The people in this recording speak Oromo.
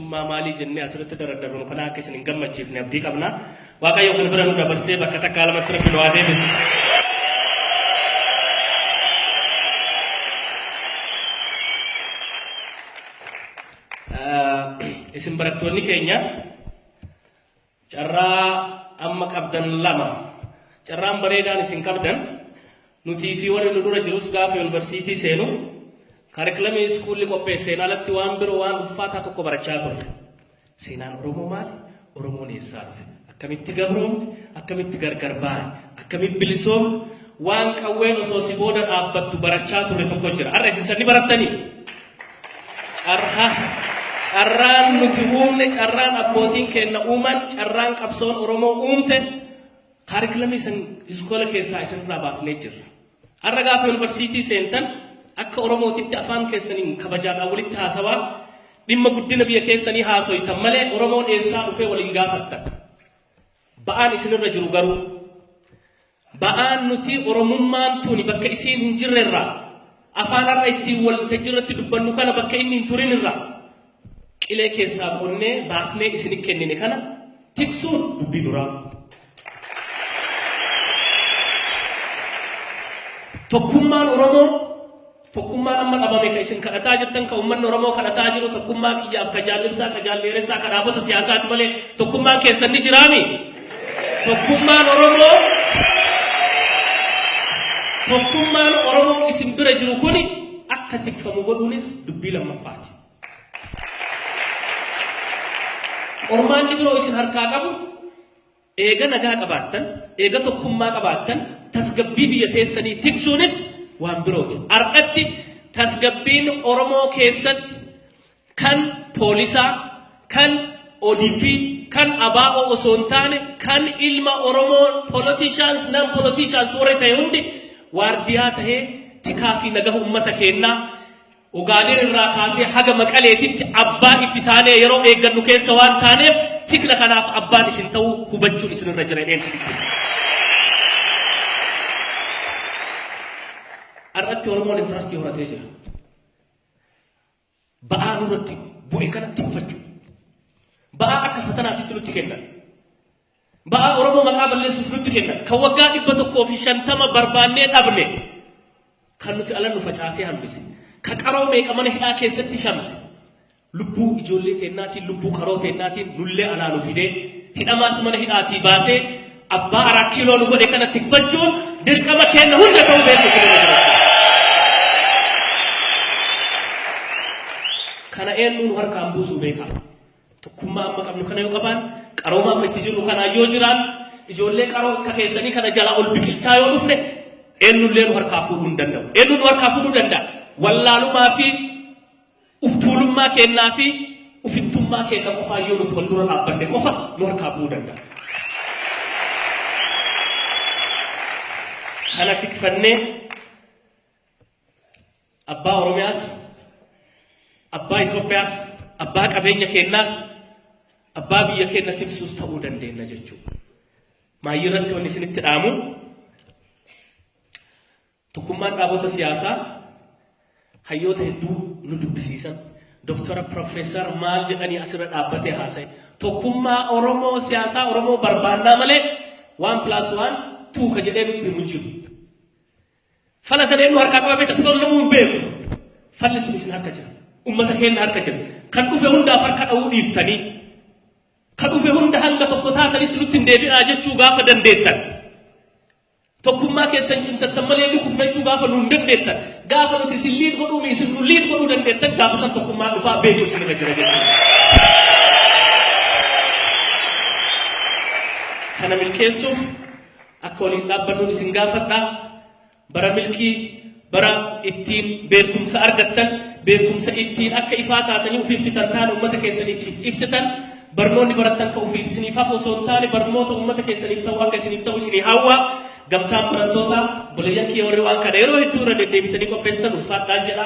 bilisummaa maalii jennee asirratti daraddarru kana akka isin hin gammachiifne abdii qabna. Waaqayyo kan bira nu dabarsee bakka takkaa lamatti Rabbi nu haa deebisu. Isin barattoonni keenya carraa amma qabdan lama. Carraan bareedaan isin qabdan, nutii fi warri nu dura jirus gaafa yuunivarsiitii seenu kaarikulamii iskuulli qopheesseen alatti waan biroo, waan ulfaataa tokko barachaa turre. Seenaan Oromoo maali? Oromoon eessaa dhufe? Akkamitti gabroomne? Akkamitti gargar baane? Akkamitti bilisoomne? Waan qawween osoo si booda dhaabbattu barachaa turre tokko jira. Har'a isin sanni barattanii? Carraan nuti uumne, carraan abbootiin keenya uuman, carraan qabsoon Oromoo uumte, kaarikulamii san iskoola keessaa isinirraa baafnee jirra. Har'a gaafa yuunivarsiitii seentan akka Oromootitti afaan keessaniin kabajaadhaan walitti haasawaa, dhimma guddina biyya keessanii haasoytan malee Oromoon eessaa dhufee waliin gaafattan. Ba'aan isinirra jiru garuu, ba'aan nuti Oromummaan tuni bakka isiin hin jirrerraa, afaan har'a ittiin waltajjii irratti dubbannu kana bakka inni hin turin irraa qilee keessaa qonnee baafnee isinit kennine kana tiksuun dubbii duraa. Tokkummaan Oromoo, tokkummaan amma dhabame ka isin kadhataa jirtan, ka uummanni Oromoo kadhataa jiru, tokkummaa kiyyaaf, ka jaallibsaa, ka jaalleeressaa, ka dhaabota siyaasaati malee tokkummaan keessan ni jiraami. Tokkummaan Oromoo, tokkummaan Oromoo isin bira jiru kuni akka tikfamu godhuunis dubbii lammaffaati. Qormaanni biroo isin harkaa qabu, eega nagaa qabaattan, eega tokkummaa qabaattan, tasgabbii biyya teessanii tiksuunis waan birooti. Har'atti tasgabbiin Oromoo keessatti kan poolisaa, kan ODP, kan ABO osoo hin taane, kan ilma Oromoo, politicians, non politicians warri ta'e hundi waardiyaa tahee tikaa fi nagaha uummata keenyaa Ogaadeen irraa kaasee haga Maqaleetitti abbaa itti taanee yeroo eeggannu keessa waan taaneef, tikna kanaaf abbaan isin ta'uu hubachuun isinirra jira jedheen isinitti hima. Har'atti Oromoon intarastii horatee jira. Ba'aa nurratti bu'e kana tikfachuu. Ba'aa akka fatanaatitti nutti kennan. Ba'aa Oromoo maqaa balleessuuf nutti kennan. Kan waggaa 150 barbaannee dhabne. Kan nuti ala nu facaasee hambise. Ka qaroo meeqa mana hidhaa keessatti shamse. Lubbuu ijoollee teennaatiin, lubbuu qaroo teennaatiin nullee alaa nu fidee, hidhamaas mana hidhaatii baasee abbaa Araa Kiiloo nu godhe kana tikfachuun dirqama keenya hunda ta'uu beeku isinirra jira. Kana eenyuun harkaan buusuu beekaa? Tokkummaa amma qabnu kana yoo qabaan, qarooma amma itti jirru kanaa yoo jiraan, ijoollee qaroo akka keessanii kana jalaa ol biqilchaa yoo dhufne, eenyullee nu harkaa fuudhuu hin danda'u. Eenyuun nu harkaa fuudhuu danda'a? Wallaalumaa fi uftuulummaa keennaa fi ufittummaa keenna qofaa yoo nuti wal dura dhaabbanne qofa nu harkaa bu'uu danda'a. Kana tikfannee abbaa Oromiyaas, abbaa Itoophiyaas, abbaa qabeenya keennaas, abbaa biyya keenya tiksuus ta'uu dandeenya jechuudha. Maayyii irratti wanni isinitti dhaamu, tokkummaan dhaabota siyaasaa hayyoota hedduu nu dubbisiisan. Doktora, Profeesar maal jedhanii asirra dhaabbatee haasa'e. Tokkummaa Oromoo, siyaasaa Oromoo barbaannaa malee 1 + 1 2 ka jedhee nutti himu jiru. Fala sana eenyu harkaa qaba beekta? Because namuu hin beeku. Falli sun isin harka jira. Ummata keenya harka jira. Kan dhufe hundaaf harka dha'uu dhiiftanii, kan dhufe hunda hanga tokko taatanitti nutti hin deebi'aa jechuu gaafa dandeettan, tokkummaa keessan cimsattan malee ni kufna jechuu gaafa nu hin dandeettan, gaafa nuti isin lead godhuu isin nu lead godhuu dandeettan, gaafa san tokkummaan dhufaa beeku isin irra jira jechuudha. Kana milkeessuuf akka waliin dhaabbannuun isin gaafadhaa. Bara milkii, bara ittiin beekumsa argattan, beekumsa ittiin akka ifaa taatanii of ibsitan taane uummata keessaniif ibsitan, barnoonni barattan kan ofiif isiniif hafu osoo hin taane barnoota uummata keessaniif ta'u akka isiniif ta'u isinii hawwa. Gamtaan barattootaa, obboleeyyan kiyya warri waan kana yeroo hedduu irra deddeebitanii qopheessitan, ulfaadhaan jedha.